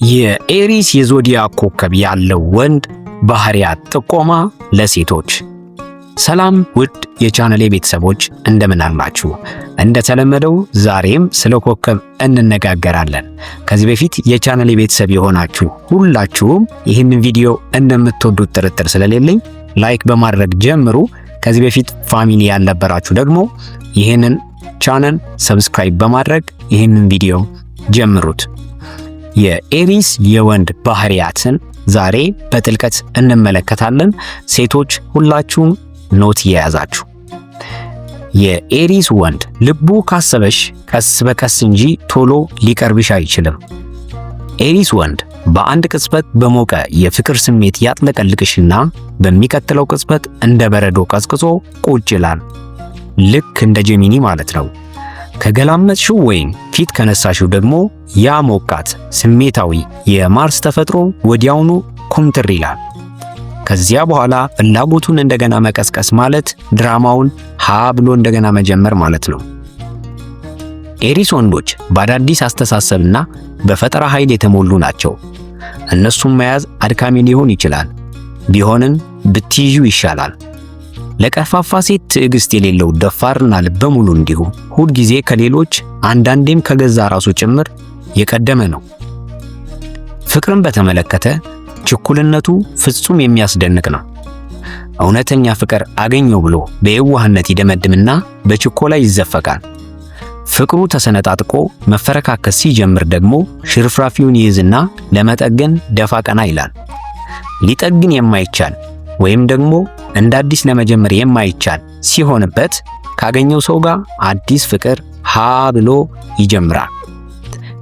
የ Aries የ zodiac ኮከብ ያለው ወንድ ባህሪያት ጥቆማ ለሴቶች። ሰላም ውድ የቻነሌ ቤተሰቦች፣ እንደምን አላችሁ? እንደተለመደው ዛሬም ስለ ኮከብ እንነጋገራለን። ከዚህ በፊት የቻነሌ ቤተሰብ የሆናችሁ ሁላችሁም ይህንን ቪዲዮ እንደምትወዱት ጥርጥር ስለሌለኝ like በማድረግ ጀምሩ። ከዚህ በፊት family ያልነበራችሁ ደግሞ ይህንን channel subscribe በማድረግ ይህንን ቪዲዮ ጀምሩት። የ Aries የወንድ ባህሪያትን ዛሬ በጥልቀት እንመለከታለን። ሴቶች ሁላችሁም note እየያዛችሁ። የ Aries ወንድ ልቡ ካሰበሽ ቀስ በቀስ እንጂ ቶሎ ሊቀርብሽ አይችልም። Aries ወንድ በአንድ ቅጽበት በሞቀ የፍቅር ስሜት ያጥለቀልቅሽና በሚቀጥለው ቅጽበት እንደ በረዶ ቀዝቅዞ ቁጭ ይላል። ልክ እንደ Gemini ማለት ነው። ከገላመጥሽው ወይም ፊት ከነሳሽው ደግሞ ያ ሞቃት ስሜታዊ የማርስ ተፈጥሮ ወዲያውኑ ኩምትር ይላል። ከዚያ በኋላ ፍላጎቱን እንደገና መቀስቀስ ማለት ድራማውን ሀ ብሎ እንደገና መጀመር ማለት ነው። Aries ወንዶች በአዳዲስ አስተሳሰብና በፈጠራ ኃይል የተሞሉ ናቸው። እነሱን መያዝ አድካሚ ሊሆን ይችላል፣ ቢሆንም ብትይዡ ይሻላል። ለቀርፋፋ ሴት ትዕግስት የሌለው ደፋርና ልበ ሙሉ እንዲሁ ሁልጊዜ ከሌሎች፣ አንዳንዴም ከገዛ ራሱ ጭምር የቀደመ ነው። ፍቅርን በተመለከተ ችኩልነቱ ፍጹም የሚያስደንቅ ነው። እውነተኛ ፍቅር አገኘው ብሎ በየዋህነት ይደመድምና በችኮላ ይዘፈቃል። ፍቅሩ ተሰነጣጥቆ መፈረካከስ ሲጀምር ደግሞ ሽርፍራፊውን ይይዝና ለመጠገን ደፋ ቀና ይላል። ሊጠግን የማይቻል ወይም ደግሞ እንደ አዲስ ለመጀመር የማይቻል ሲሆንበት ካገኘው ሰው ጋር አዲስ ፍቅር ሀ ብሎ ይጀምራል።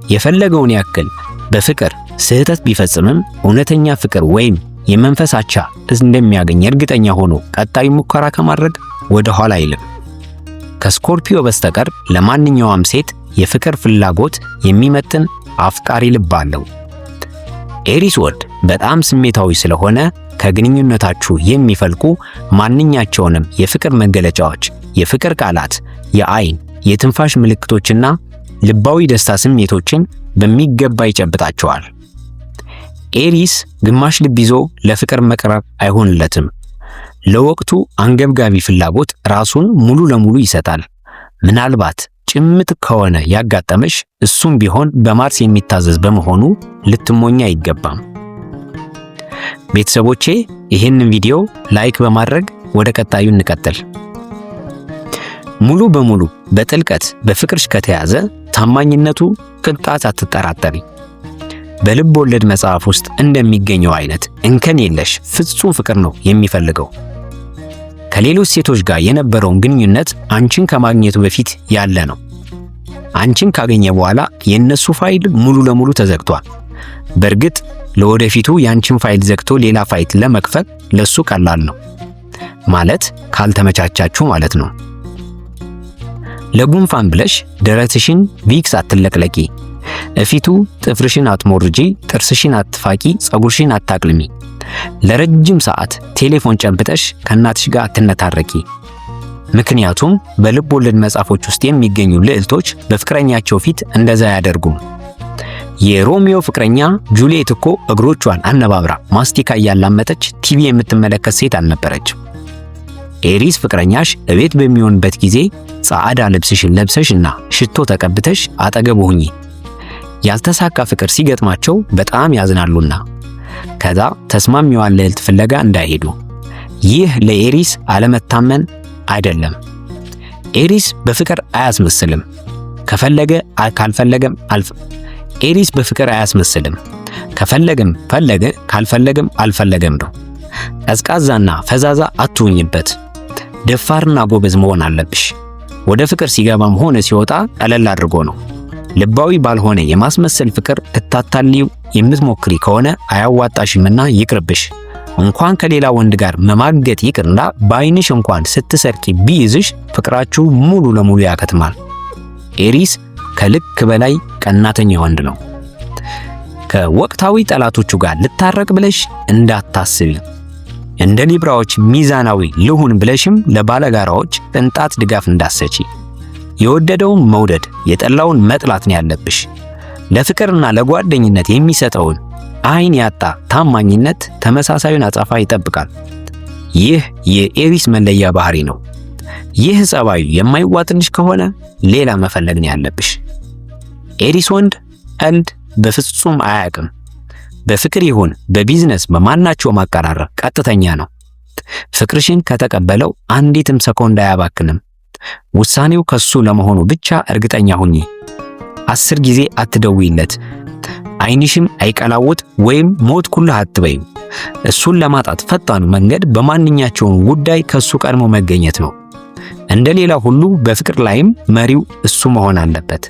የፈለገውን ያክል በፍቅር ስህተት ቢፈጽምም እውነተኛ ፍቅር ወይም የመንፈስ አቻ እንደሚያገኝ እርግጠኛ ሆኖ ቀጣዩ ሙከራ ከማድረግ ወደ ኋላ አይልም። ከ Scorpio በስተቀር ለማንኛውም ሴት የፍቅር ፍላጎት የሚመጥን አፍቃሪ ልብ አለው። Aries ወንድ በጣም ስሜታዊ ስለሆነ ከግንኙነታችሁ የሚፈልቁ ማንኛቸውንም የፍቅር መገለጫዎች፣ የፍቅር ቃላት፣ የአይን፣ የትንፋሽ ምልክቶችና ልባዊ ደስታ ስሜቶችን በሚገባ ይጨብጣቸዋል። Aries ግማሽ ልብ ይዞ ለፍቅር መቅረብ አይሆንለትም። ለወቅቱ አንገብጋቢ ፍላጎት ራሱን ሙሉ ለሙሉ ይሰጣል። ምናልባት ጭምት ከሆነ ያጋጠመሽ፣ እሱም ቢሆን በማርስ የሚታዘዝ በመሆኑ ልትሞኚ አይገባም። ቤተሰቦቼ፣ ይህንን ቪዲዮ like በማድረግ ወደ ቀጣዩ እንቀጥል። ሙሉ በሙሉ በጥልቀት በፍቅርሽ ከተያዘ ታማኝነቱ ቅንጣት አትጠራጠሪ። በልብ ወለድ መጽሐፍ ውስጥ እንደሚገኘው አይነት እንከን የለሽ ፍጹም ፍቅር ነው የሚፈልገው። ከሌሎች ሴቶች ጋር የነበረውን ግንኙነት አንቺን ከማግኘቱ በፊት ያለ ነው። አንቺን ካገኘ በኋላ የእነሱ ፋይል ሙሉ ለሙሉ ተዘግቷል። በእርግጥ ለወደፊቱ የአንቺን ፋይል ዘግቶ ሌላ ፋይል ለመክፈት ለሱ ቀላል ነው፣ ማለት ካልተመቻቻችሁ ማለት ነው። ለጉንፋን ብለሽ ደረትሽን Vicks አትለቅለቂ። እፊቱ ጥፍርሽን አትሞርጂ፣ ጥርስሽን አትፋቂ፣ ፀጉርሽን አታቅልሚ። ለረጅም ሰዓት ቴሌፎን ጨብጠሽ ከእናትሽ ጋር አትነታረኪ። ምክንያቱም በልብ ወለድ መጽሐፎች ውስጥ የሚገኙ ልዕልቶች በፍቅረኛቸው ፊት እንደዛ አያደርጉም። የሮሚዮ ፍቅረኛ ጁሊየት እኮ እግሮቿን አነባብራ ማስቲካ እያላመጠች ቲቪ የምትመለከት ሴት አልነበረችም። Aries ፍቅረኛሽ እቤት በሚሆንበት ጊዜ ጸዓዳ ልብስሽን ለብሰሽና ሽቶ ተቀብተሽ አጠገቡ ሁኚ። ያልተሳካ ፍቅር ሲገጥማቸው በጣም ያዝናሉና ከዛ ተስማሚዋን ልዕልት ፍለጋ እንዳይሄዱ። ይህ ለ Aries አለመታመን አይደለም። Aries በፍቅር አያስመስልም። ከፈለገ ካልፈለገም አልፍ Aries በፍቅር አያስመስልም። ከፈለገም ፈለገ፣ ካልፈለገም አልፈለገም ነው። ቀዝቃዛና ፈዛዛ አትሁኝበት። ደፋርና ጎበዝ መሆን አለብሽ። ወደ ፍቅር ሲገባም ሆነ ሲወጣ ቀለል አድርጎ ነው። ልባዊ ባልሆነ የማስመሰል ፍቅር ልታታልዪው የምትሞክሪ ከሆነ አያዋጣሽምና ይቅርብሽ። እንኳን ከሌላ ወንድ ጋር መማገጥ ይቅርና በአይንሽ እንኳን ስትሰርቂ ቢይዝሽ ፍቅራችሁ ሙሉ ለሙሉ ያከትማል። Aries ከልክ በላይ ቀናተኛ ወንድ ነው። ከወቅታዊ ጠላቶቹ ጋር ልታረቅ ብለሽ እንዳታስቢ። እንደ Libra ዎች ሚዛናዊ ልሁን ብለሽም ለባለጋራዎች ቅንጣት ድጋፍ እንዳትሰጪ። የወደደውን መውደድ የጠላውን መጥላት ነው ያለብሽ። ለፍቅርና ለጓደኝነት የሚሰጠውን አይን ያጣ ታማኝነት ተመሳሳዩን አጸፋ ይጠብቃል። ይህ የ Aries መለያ ባህሪ ነው። ይህ ጸባዩ የማይዋጥልሽ ከሆነ ሌላ መፈለግ ነው ያለብሽ። Aries ወንድ ቀልድ በፍጹም አያውቅም። በፍቅር ይሁን በቢዝነስ በማናቸውም አቀራረብ ቀጥተኛ ነው። ፍቅርሽን ከተቀበለው አንዲትም ሰኮንድ አያባክንም። ውሳኔው ከሱ ለመሆኑ ብቻ እርግጠኛ ሁኚ። 10 ጊዜ አትደውይለት። ዓይንሽም አይቀላውጥ ወይም ሞት ኩልህ አትበይም። እሱን ለማጣት ፈጣኑ መንገድ በማንኛቸውም ጉዳይ ከሱ ቀድሞ መገኘት ነው። እንደ ሌላ ሁሉ በፍቅር ላይም መሪው እሱ መሆን አለበት።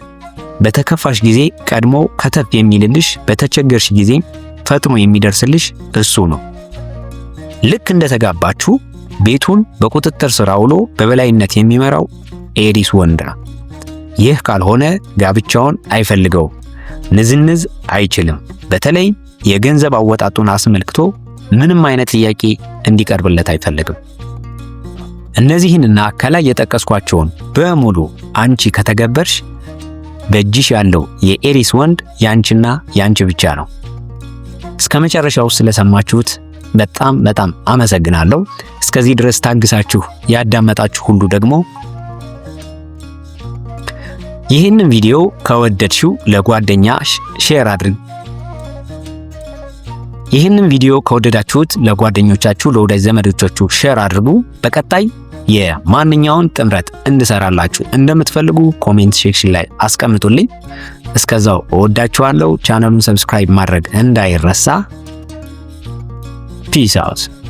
በተከፋሽ ጊዜ ቀድሞ ከተፍ የሚልልሽ፣ በተቸገርሽ ጊዜ ፈጥኖ የሚደርስልሽ እሱ ነው። ልክ እንደተጋባችሁ ቤቱን በቁጥጥር ስር አውሎ በበላይነት የሚመራው Aries ወንድ ነው። ይህ ካልሆነ ጋብቻውን አይፈልገውም፣ ንዝንዝ አይችልም። በተለይ የገንዘብ አወጣጡን አስመልክቶ ምንም አይነት ጥያቄ እንዲቀርብለት አይፈልግም። እነዚህንና ከላይ የጠቀስኳቸውን በሙሉ አንቺ ከተገበርሽ በእጅሽ ያለው የ Aries ወንድ ያንቺና ያንቺ ብቻ ነው። እስከ መጨረሻው ስለሰማችሁት በጣም በጣም አመሰግናለሁ። እስከዚህ ድረስ ታግሳችሁ ያዳመጣችሁ ሁሉ ደግሞ ይህንን ቪዲዮ ከወደድሽው ለጓደኛ share አድርግ። ይህንን ቪዲዮ ከወደዳችሁት ለጓደኞቻችሁ፣ ለወዳጅ ዘመዶቻችሁ share አድርጉ። በቀጣይ የማንኛውን ጥምረት እንድሰራላችሁ እንደምትፈልጉ comment section ላይ አስቀምጡልኝ። እስከዛው እወዳችኋለሁ። ቻናሉን subscribe ማድረግ እንዳይረሳ። Peace out.